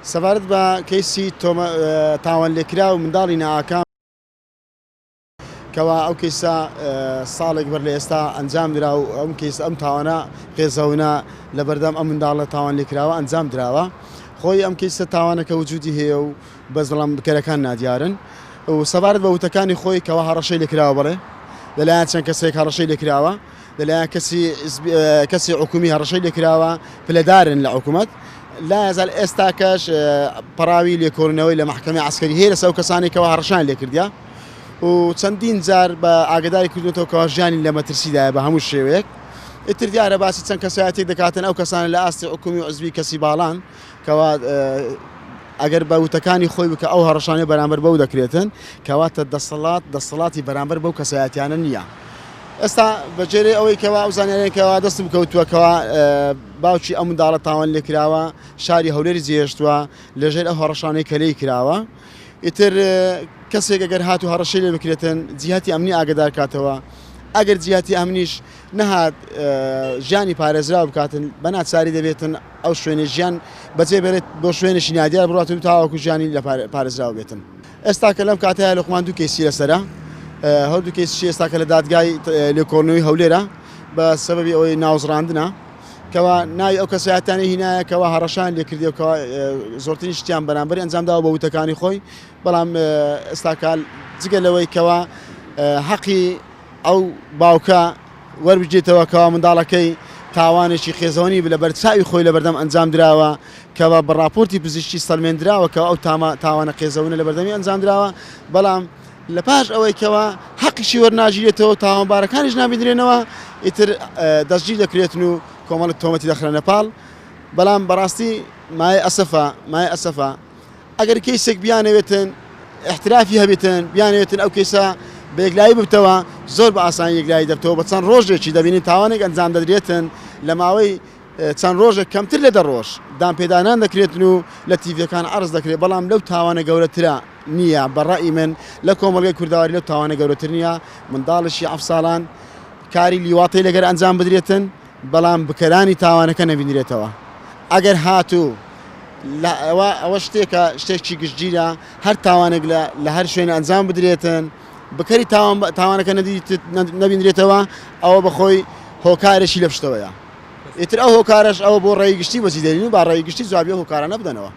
سەبارەت بە کەیسی تاوانلێکراو منداڵی نائاکام کەوا ئەو کەیسە ساڵێک بەر لە ئێستا ئەنجام درا و ئەم کەیس ئەم تاوانە قێزەونە لە بەردەم ئەم منداڵە تاوان لێکراوە ئەنجام دراوە خۆی ئەم کەیسە تاوانەکە وجودی هەیە و بەس بەڵام بکەرەکان نادیارن و سەبارەت بە وتەکانی خۆی کەوا هەڕەشەی لێکراوە بەڵێ لەلایەن چەند کەسێک هەڕەشەی لێکراوە لەلایەن کەسی کەسی حکومی هەڕەشەی لێکراوە پلەدارن لە حکوومەت لا یزال ئێستاکەش پەڕاوی لێکۆڵینەوەی لە مەحکەمەی عەسکەری هەیە لەسەر ئەو کەسانەی کەوا هەڕەشەیان لێکردیە و چەندین جار بە ئاگداری کردوێتەوە کەوا ژیانی لە مەترسیدایە بە هەموو شێوەیەک ئیتر دیارە باسی چەند کەسایەتێک دەکاتن ئەو کەسانە لە ئاستی حکومی و عزبی کەسی باڵان کەوا ئەگەر بە وتەکانی خۆی بکە ئەو هەڕەشانەی بەرامبەر بەو دەکرێتن کەواتە دەسەڵات دەسەڵاتی بەرامبەر بەو کەسایەتیانە نییە. ئێستا بەجێرەی ئەوەی کەوا ئەو زانیاریان کەوا دەستم کەوتووە کەوا باوکی ئەم منداڵە تاوان لێکراوە شاری هەولێری جێهێشتووە لەژێر ئەو هەڕەشانەی کە لێی کراوە ئیتر کەسێک ئەگەر هات و هەڕەشەی لێ بکرێتن جیهتی ئەمنی ئاگدار کاتەوە ئەگەر جیهتی ئەمنیش نەهات ژیانی پارێزراو بکاتن بە ناچاری دەبێتن ئەو شوێنەی ژیان بەجێ بێڵێت بۆ شوێنێکی نادیار بڕات و تاوەکو ژیانی لە پارێزراو بێتن. ئێستاکە لەم کاتەیا لوقمان دوو کەیسی لەسەرە، هەردوو کەیسیشی ئێستاکە لە دادگای لێکۆڵینەوەی هەولێرە بە سەبەبی ئەوەی ناوزڕاندنە کەوا ناوی ئەو کەسایەتانەی هینایە کەوا هەڕەشەیان لێکردی و کەوا زۆرترین شتیان بەرامبەری ئەنجام داوە بە وتەکانی خۆی بەڵام ئێستاکە جگە لەوەی کەوا حەقی ئەو باوکە وەربگیرێتەوە کەوا منداڵەکەی تاوانێکی قێزەوەنی لە بەرچاوی خۆی لەبەردەم ئەنجام دراوە کەوا بە ڕاپۆرتی پزیشکی سەلمێندراوە کەوا ئەو تامە تاوانە قێزەونە لەبەردەمی ئەنجام دراوە بەڵام لە پاش ئەوەی کەوا حەقیشی وەرناگیرێتەوە تاوانبارەکانیش نابیندرێنەوە ئیتر دەستگیر دەکرێتن و کۆمەڵێک تۆمەتی دەخرێنە پاڵ بەڵام بەڕاستی مایە ئەسەفە مایە ئەسەفە ئەگەر کەیسێک بیانەوێتن احترافی هەبێتن بیانەوێتن ئەو کەیسە بە یەکلایی ببتەوە زۆر بە ئاسانی یەکلایی دەبتەوە بە چەند ڕۆژێکی دەبینین تاوانێک ئەنجام دەدرێتن لە ماوەی چەند ڕۆژێک کەمتر لە دە ڕۆژ دانپێدانان دەکرێتن و لە تیڤەکان عەرز دەکرێت بەڵام لەو تاوانە گەورەترە نییە بە ڕەئی من لە کۆمەڵگەی کوردەواری لەو تاوانە گەورەتر نییە منداڵێکی حەفت ساڵان کاری لیواتەی لەگەر ئەنجام بدرێتن بەڵام بکەرانی تاوانەکە نەبینرێتەوە ئەگەر هاتوو لە ئەوە ئەوە شتێکە شتێکی گشتگیرە هەر تاوانێک لە لە هەر شوێن ئەنجام بدرێتن بکەری تاوان تاوانەکە نەبینرێتەوە ئەوە بەخۆی هۆکارێکی لە پشتەوەیە ئیتر ئەو هۆکارەش ئەوە بۆ ڕێی گشتی بەجی دێنین و با ڕێی گشتی جوابی ئەو هۆکارانە بدەنەوە.